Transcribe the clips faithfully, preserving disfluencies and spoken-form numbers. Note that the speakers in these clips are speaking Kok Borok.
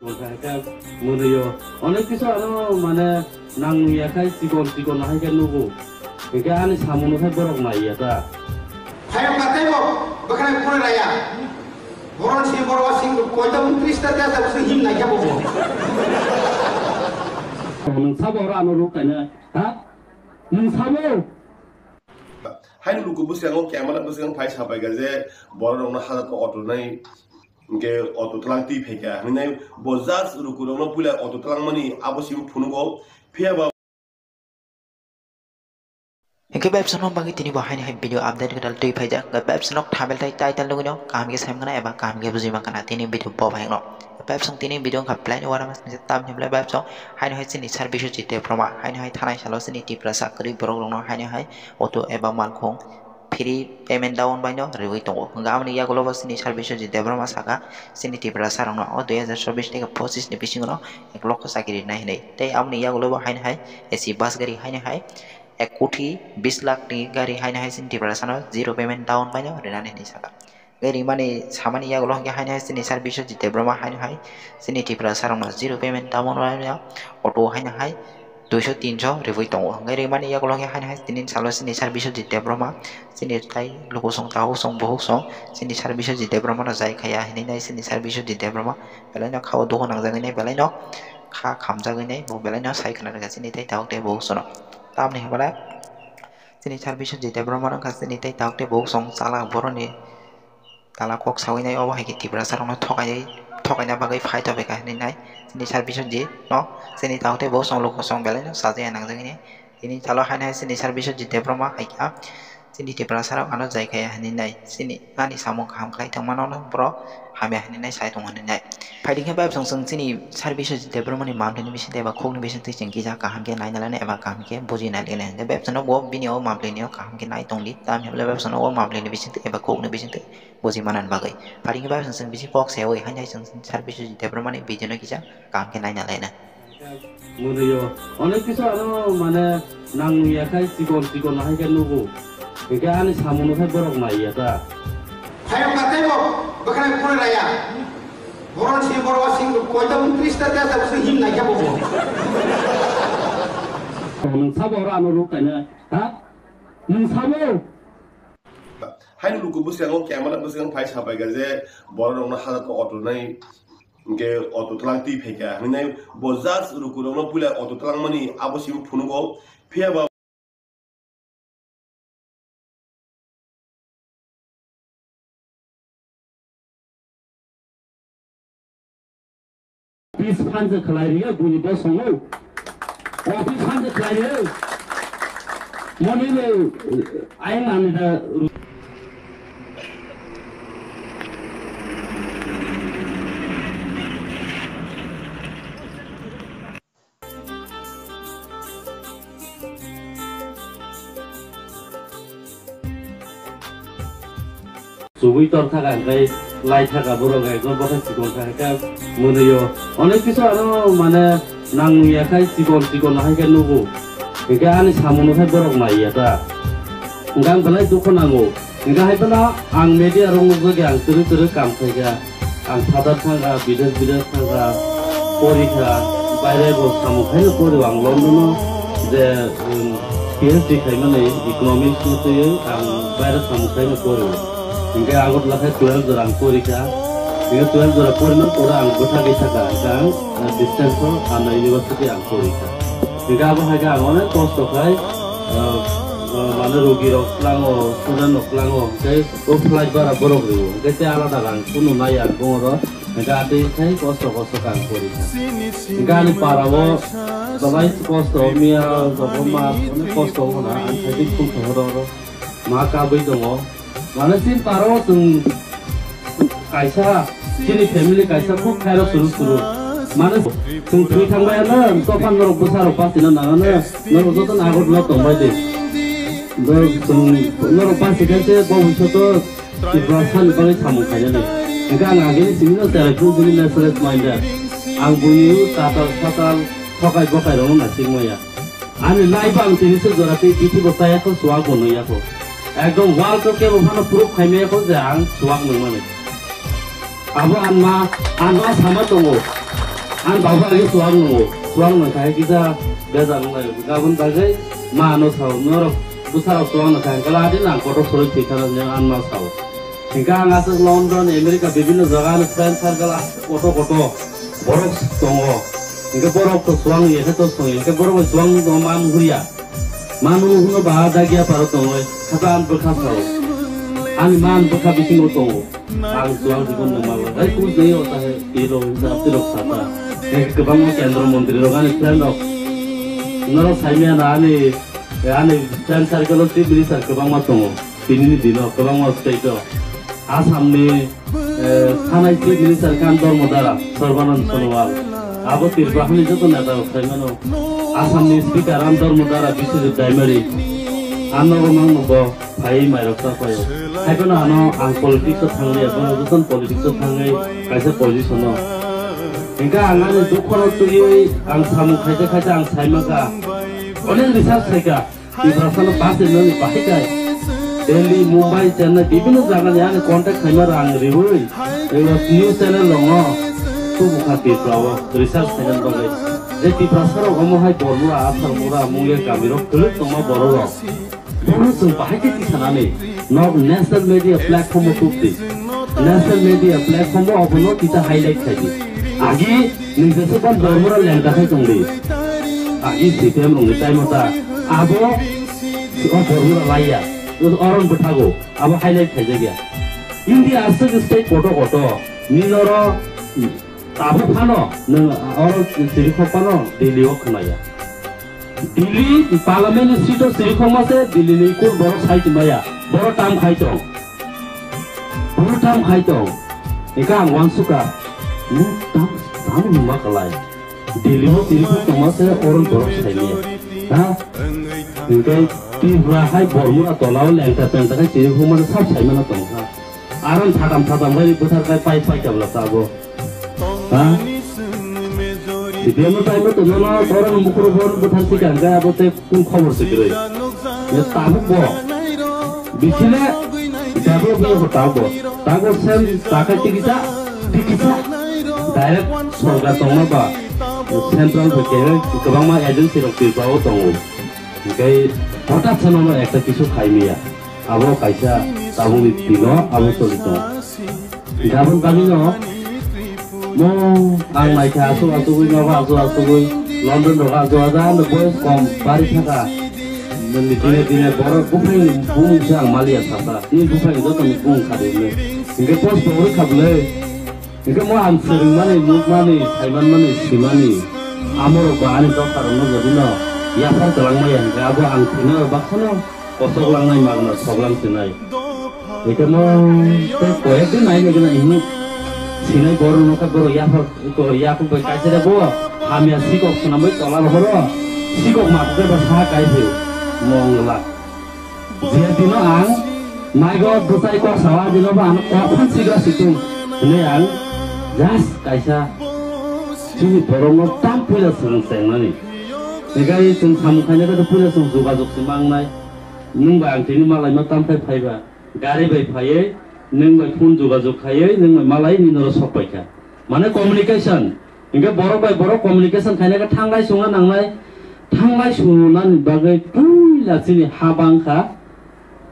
Mwnwi o. Onek kisu ano mane nang ya khai chikon chikon hai khe nugo. Hingke ani samung no khai borok nai ya ta. Hayok katai bo, bwkhwnai phone raya. Boron si boro sing koito tris ta ta ta him nai khe bo. Nung sabo oro ano ruk kaina, ha? Nung sabo? Haino luku bwskango camera bwskango phai sapai kha je borok rokno hajakgo auto nai, hingke auto twlang twi phaikha hinwi nai bo just luku rokno puila auto twlangmani abo simi phunugo. Phiya ba Hingke bebsano bagwi tini bo haino hai video update gwdal twi phaijak. Hingke bebsano thabil tai title nugwino kaham khe sai mankha eba kaham khe bujui mankha tini video bo bai no. Bebsong tini video wngkha plan wara mas nisa tam himle bebsong haino hai chini service o jite broma haino hai thanai salo chini Tiprasa kwrwi borok rokno haino hai auto eba malkhung free payment down bai no riwi tongo. Hingke aboni yagulo bo chini service o jite broma saka chini Tiprasa rokno o dui hajar chobbish theke pochish ni bisingo no ek lokho chakri rinai hinwi. Tei aboni yagulo bo haino hai A C bus gari haino hai ek koti bis lakh ni gari haino hai chini Tiprasa no zero payment down bai no rinani hinwi saka. Hingke rimani samani yagulo hingke haino hai chini service o jite broma haino hai chini Tiprasa rokno zero payment down bai no auto haino hai duiso tinso riwi tongo. Hingke rimani yagulo hingke haino hai tini salo chini service o jite broma chini tai lukusong takusong buhuksong chini service o jite broma no jai khaya hinwi nai chini service o jite broma belai no khao dugo nangjagwi nai belai no kha khamjagwi nai bo belai no sai khna rwkha chini tai tabuk tei buhuksono. Tamoni hwnba le chini service o jite broma no wngkha chini tai tabuk tei buhuksong chala boroni tala kok sawi nai obo hai khe Tiprasa rokno thokai thokaina bagwi phai tongbaikha hinwi nai chini service o jit no chini tabuk tei buhuksong lukusong belai no sajaya nangjagwi nai tini salo haino hai chini service o jite broma hai kha. Chini Tiprasa rok ano jai khaya hinwi nai. Chini ani samung kaham khlai tongmano no borok hamya hinwi nai sai tongo hinwi nai. Phaidi khe bebsong chwng chini service o jite boromoni mamlini bisingtwi eba khukni bisingtwi chwng kisa kaham khe naina lainai eba kaham khe bujina lainai. Hwnkhe bebsano bo bini o mamlini o kaham khe nai tongdi. Tamni hwnle bebsano o mamlini bisingtwi eba khukni bisingtwi buji manani bagwi. Phaidi khe bebsong chwng bisi kok seui haino hai chwng service o jite boromani video no kisa kaham khe naina lainai. Mwnwi o. Onek kisu ano mane nang ya khai chikon chikon hai khe nugo. Hingke ani samung no khai borok nai ya ta. Hayok katai bo, bwkhwnai phone raya. Boron si boro sing koito tris ta ta ta him nai khe bo. Nung sabo oro ano ruk kaina, ha? Nung sabo? Haino luku bwskango camera bwskango phai sapai kha je borok rokno hajakgo auto nai, hingke auto twlang twi phaikha hinwi nai bo just luku rokno puila auto twlangmani abo simi phunugo. Phiya ba Office phan se khlai rio, buini bosongo. Office phan se khlai rio. Moni le, ayang ani da. Chubui tor thaka hwnkhe lai thaka borok ekdom bokhe chikon kha hwnkhe mwnwi o. Onek kisu ano mane nang ya khai chikon chikon hai khe nugo. Hwnkhe ani samung no khai borok nai ya ta. Hwnkhe ang belai dukho nango. Hingke hai phano ang media rok nukjagwi ang twrwk twrwk kam khaikha. Ang phatar thangkha, bidesh bidesh thangkha, porikha, baire bo samung khaino porio ang London o je, um, P H D khaimani economics ni twiwi ang baire samung khaino porio. Hingke Agartala khe twelve jora ang porikha. Hingke twelve jora porina pore ang bwthagwi thangkha, hingke ang, uh, distance o Anna University ang porikha. Hingke abo hai khe ang onek kosto khai, uh, uh, mane rogi rok tlango, student rok tlango, hingke o flight bara borok rio, hingke tei alada rang kunu nai ang bongoro, hingke atwi khai kosto kosto kang pori kha. Hingke ani para o belai kosto miya, jobo ma, onek kosto wngkha na, ang khai di khum thangro ro, ma kabui tongo. Mane chini para o chwng kaisa, chini family kaisa khub khairok suru suru. Mane chwng thwi thangbai ano, tophan norok bwsarok bachina nangano, norok joto no Agartala tongbai di. Norok chwng, norok bachi khe se bo bwswk to Tiprasa ni bagwi samung khainani. Hingke ang agini simi no cherai phuru bini message mainda. Ang buini tatal satal thokai bokai rokno naising maya. Ani life ang tini se jora tei bithi bo chaya kho, suak bo nung ya kho. Ekdom world o kebo phano proof khai maya kho je ang suak nung mani. Abo ang ma, ang ma sama tongo. Ang baba agi suang nungo, suang nang khai kisa bejak nung lai. Gabon bagwi ma ano sao, norok bwsarok suang nang khai kala adi nang kotor soroi thwi thana nang an ma sao. Hingke ang aswk London, America, bibinno jaga ano friend circle aswk kotor kotor borok tongo. Hingke borok to suang ye khe to suang ye, hingke borok bai suang no man huria. Manu huno ba dagya paro tongo, khata an bwkha sao. Ani man bwkha bisingo tongo. Ang suang jibon no malo. Hai ku jai ota hai piro hinsa piro sata. Hai kwbangma kendro montri rok ani friend rok. Norok saimya na ani, ani friend circle o chief minister kwbangma tongo. Tini ni dino kwbangma state o. Assam ni, eh, thanai chief minister khan Dharmadara, Sarbanand Sonowal. Abo Tripura hani joto neta rok saimano. Assam ni speaker an Dharmadara, Biswajit Daimari. Ano bo mang bo phai mai rok ta phai. Hai kono ano ang politics o thangli, bono joto politics o thangwi kaisa position o. Hingke ang ani dukho no twiwi ang samung khaite khaite ang saimaka. Onek research khaika. Tiprasano bus rinani bahai kai. Delhi, Mumbai, Chennai, bibhinno jagani ani contact khaima rang riwi, eba news channel rongo tubukha Tripura o research khainani bagwi. Je Tiprasarok omo hai Bormura, Atharmura, Mungia kamirok kwlwk tongma bororok. Bono chwng bahai khe tisanani nok national media platform o tubdi. National media platform o obono kisa highlight khaidi. Agi nini jesa ban Bormura lengta khai tongdi. Agi C P M rokni time o ta abo o Bormura laiya. Oron bwthago abo highlight khaijakya. India aswk state koto koto nini oro tabuk phano nwng oro chirikhok phano Delhi o khwnaya. Delhi Parliament ni seat o chirikhokma se Delhi ni kung borok sai tongmaya. Borok tam khai tong. Borok tam khai tong. Eka ang uansukha. Nwng tam, tam hwnma kwlai. Delhi o chirikhok tongma se oro borok saimaya. Ha? Hingke Tripura hai Bormura tola o lengta pengta khai chirikhokma se sab saimano tongkha. Aron thakam thakam khai bwthar khai pai pai kabla sabo. Ha? Sibiyano taimo to nono borok mukhro bor bwthar sikang khe abo tei kung khobor se kwrwi. Ya tabuk bo. Bisile develop ni ho tabuk bo. Tabuk sem takai tikisa, tikisa. Direct sorkar tongma ba. Central bai khe kwbangma agency rok Tripura o tongo. Hingke hotat se nono ekta kisu khaimiya. Abo kaisa tabukni dino abo choli tongo. Gabon bagwino mo ang naikha aswk aswkwi nogo aswk aswkwi London rogo aswk aswk ano boyes kom bari thaka. Nini dine dine borok buphang bumung se ang maliya sasa. Ni buphang joto ni bumung khadi hwnwi. Hingke post pogri khablai. Hingke mo ang swrwngmani, nukmani, saimanmani, simani, amorok ba ani dophar rokno jodi no yaphar kwlangmaya hingke abo ang thwino bakhano kosok langnai magna soglang sinai. Hingke mo tei koyek din nai nai gana hini sinai borok no khe borok yaphar ko yakung bai kaisa de bo hamya sikok swnamwi tola rohoro sikok ma khe ba saha kai phio mongla. Je dino ang maigo bwsai kok sawa dino ba ano kok phan sigra situng hwnwi ang just kaisa chini borokno tam puila swrwng chengnani. Hingke chwng samung khaina khe puila chwng jogajog se mangnai. Nwng bai ang tini malaima tam khai phaiba gari bai phaiwi nwng bai phone jogajog khaiwi nwng bai malai nini oro sok paikha. Mane communication. Hingke borok bai borok communication khaina khe thanglai sungna nangnai, thanglai sungnani bagwi puila chini ha bangkha,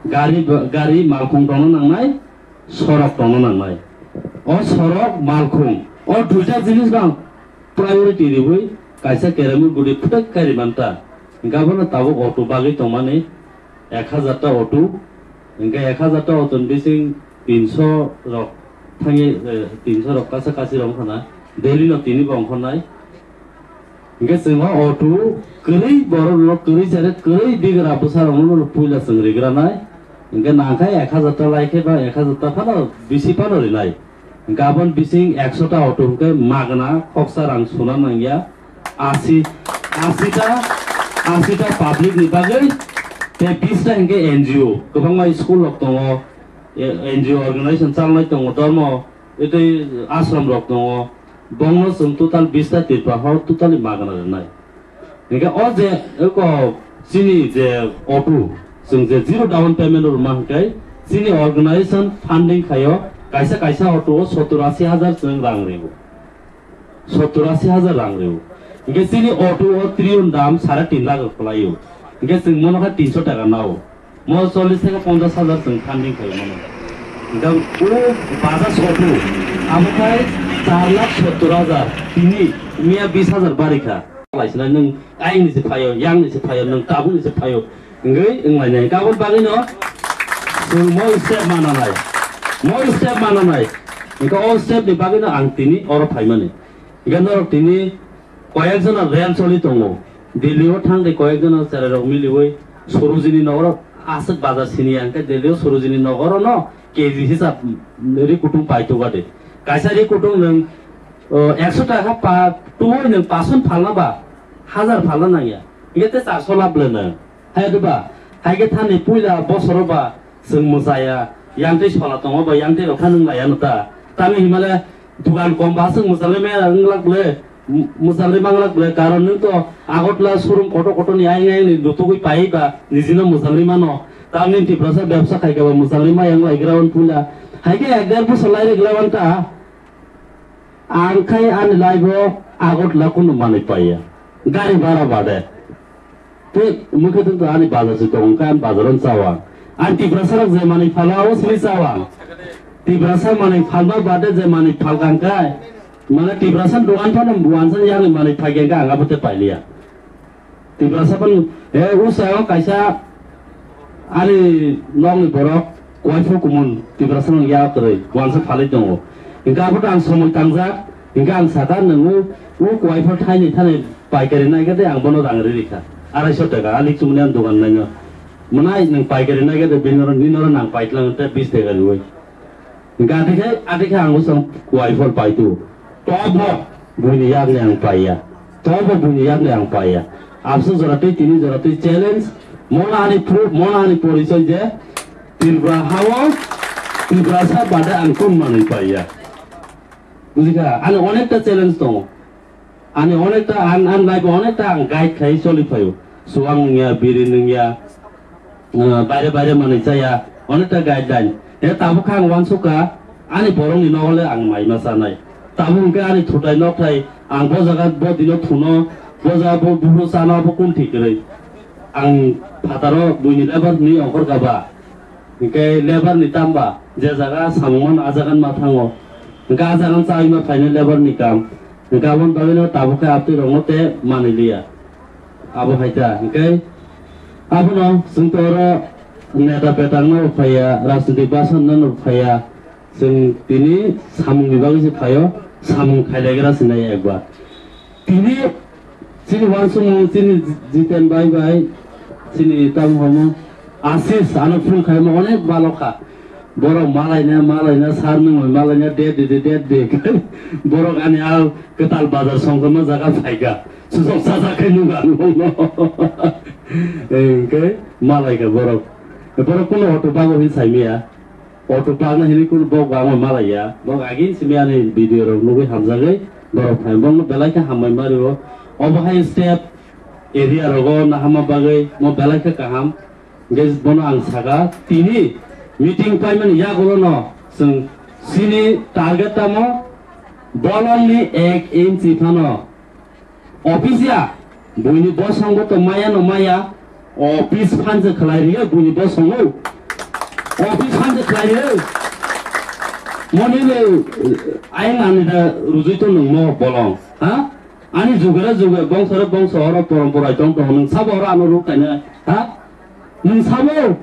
gari, gari malkhung tongna nangnai, sorok tongna nangnai. O sorok, malkhung, o duita jinis bang priority riwi kaisa keremwi gudi phutek khe rimanta. Hingke abono tabuk auto bagwi tongmani, ek hajar ta auto, hingke ek hajar ta auto ni bising tinso rok thangwi, eh, tinso rok kasa kasi rok wngkha na, daily no tini bo wngkha nai. Hingke chwng o auto kwrwi borok rok kwrwi chare kwrwi bigra bwsa rok no puila chwng rigra nai. Hingke nangkha ek hajar ta lai khe ba ek hajar ta phano bisi phano rinai. Gabon bising ekso ta auto hwnkhe magna khoksa rang suna nangya. Asi, asi ta, asi ta public ni bagwi tei bis ta hwnkhe N G O. Kwbangma school rok tongo, e, N G O organization chalnai tongo, dormo, tei ashram rok tongo. Bongno chwng total bis ta Tripura hor totally magna rwnai. Hingke o je eko chini je auto, chwng je zero down payment rwma hwnkhe chini organization funding khaio, kaisa kaisa auto o sottor asi hajar chwng rang rio. sottor asi hajar rang rw. Hingke chini auto o triun dam sare tin lakh kwlaio. Hingke chwng mono khe tinso taka nao. Mo chollish theke ponchash hajar chwng funding khaio mono. Hingke o baja sotto, abo khai char lakh sottor hajar, tini miya bis hajar bari kha. Laisina nwng ayang ni se phaio, yang ni se phaio, nwng tabuk ni se phaio. Hingke wnglainai. Hingke aboni bagwino chwng mo step mananai. Mo step mananai. Hingke o step ni bagwino ang tini oro phaimani. Hingke norok tini koyek jona rel choli tongo. Delhi o thang de koyek jona cherai rok miliwi Sorojini nogoro aswk bazar sini ya, hingke Delhi o Sorojini nogoro no K G hisab ri kutung paituga de. Kaisa ri kutung nwng, o, ekso taka pa tuwi nwng pason phalna ba, hajar phalna nangya. Hingke te charso lab le nwng. Hai de ba, hai khe thani puila bosoro ba chwng mwchaya, yang tei sola tongo ba yang tei rok kha nwng laiya no ta. Tamni hinmale dugan kom ba chwng mwchalwi maya wng lak ble, mwchalwi mang lak ble, karon nwng to Agartala showroom kotor kotor ni ayang ayang ni lutugwi pai ba nijino mwchalwi mano. Tamni Tiprasa bebsa khai khe ba mwchalwi maya wng lai gra wng puila. Hai khe ek der bosor lai rwgla wng ta. Ang khai ani life o Agartala kunu manwi paiya. Gari bhara bade. Tei mukhe tong ani bazar se tong khe ani bazar on chawa. Ani Tiprasa rok je manwi phala o sini chawa. Tiprasa manwi phalma bade je manwi phalkang kai. Mane Tiprasa dogan phano wansa yang manwi phaikang ang abo te pailiya. Tiprasa phano, he, usa o kaisa ani nokni borok kuaipho kumun Tiprasa nang ya kwrwi wansa phalwi tongo. Hingke abo ang somoi tangjak, hingke ang saka nwngo o kuaipho thaini thani paikari naikhe tei ang bono rang ri rikha. Arai so taka, ani chumni ani dogan naino. Mwnai nwng paikari naikhe tei bini oro, nini oro nang paitlang tei bis taka riwi. Hingke atikhe, atikhe ang bwsang kuaipho paitu. Tobo buini yakni ang paiya. Tobo buini yakni ang paiya. Abso jora tei tini jora tei challenge. Mono ani proof, mono ani porichoi je Tripura hao Tiprasa bade ang kun manwi paiya. Bujikha, ani onekta challenge tongo. Ani onekta, an, an life o onekta ang guide khai choli phaio. Suang nungya, biri nungya, ah, baire baire manwi chaya, onekta guideline. E tabuk kha ang wansukha, ani borokni nokole ang mai ma chanai. Tabuk hwnkhe ani thutai nokthai, ang bo jaga bo dino thuno, bo jaga bo buphuru chano abo kun thik kwrwi. Ang phataro buini lebar hwnwi ongkhor kha ba. Hingke lebar ni tamba je jaga samung mano a jaga ma thango. Hingke a jaga chawi ma phaino lebar ni kam. Hingke aboni bagwino tabuk khe abtwi rokno te manwi liya. Abo hai ta. Hingke abono chwng to oro neta petang no phaiya, rajnitik basan no phaiya. Chwng tini samung ni bagwi se phaio, samung khailaigra se nai ekbar. Tini chini wansukmung chini Jiten bai bai chini tamo homo Asis ano phone khaima onek balokha. Borok malaina malaina sar nungwi malaina de de de de de. Borok ani a kwtal bazar songkha ma jaga phaikha. Susok sajak khai nungkha nungno. Engke malaikha borok. Borok kuno auto bago hin saimaya. Auto park na hini kun bok bangma malaiya. Bok agin simi ani video rok nugui hamjagui borok phai bokno belai khe hambai mario. Obo hai step area rogo nahama bagui mo belai khe kaham. Hingke bono ang saka tini meeting paimani yagulo no chwng sini target tamo bolong ni ek inchi phano. Office ya, buini bosong bo to maya no maya, office phanse khlai riyo buini bosong o. Office phanse khlai riyo. Moni le, ayang ani da rujui to nung mo bolong, ha? Ani jugera juge, bongso re bongso oro porompora tong tong nung sabo oro ano ruk kaina, ha? Nung sabo?